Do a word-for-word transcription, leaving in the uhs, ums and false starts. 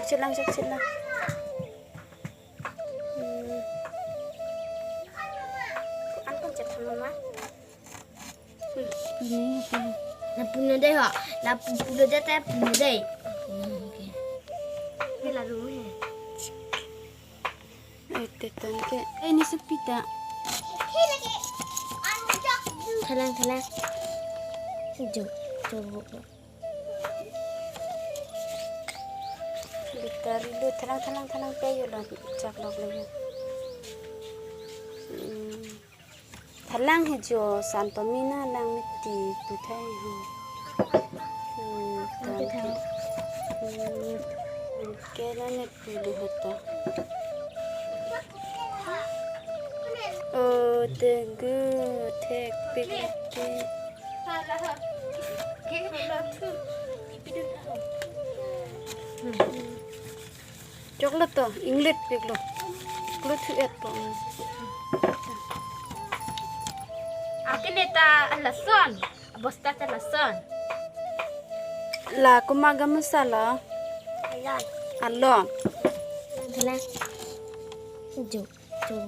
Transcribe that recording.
Chelang, chok chelang. Hmm. Ko-an pon chethan ma? Ini apa? Lapu lo dei ho. Lapu lo dei, ta pu lo dei. Oke. Ini lalu he. Eh, tetan ke. Eh, ini sepi ta. Thalang, thalang. Sejuk. Coba. Bitari lo, thalang, thalang, thalang pe yo lo, chak lok lo yo. Hmm. Thalang he jo, san pamina lang miti tu thai ho. Hmm, tan ke. Hmm, ke la ne pi lo heta. Oh, the good, thek pik ke. Chocolate to, inglit pik lo. Klo thu et po. Akin eta lason, bosta ta lason. La kuma gamusa lo. Alon. Alon. Ala. Jo, jo.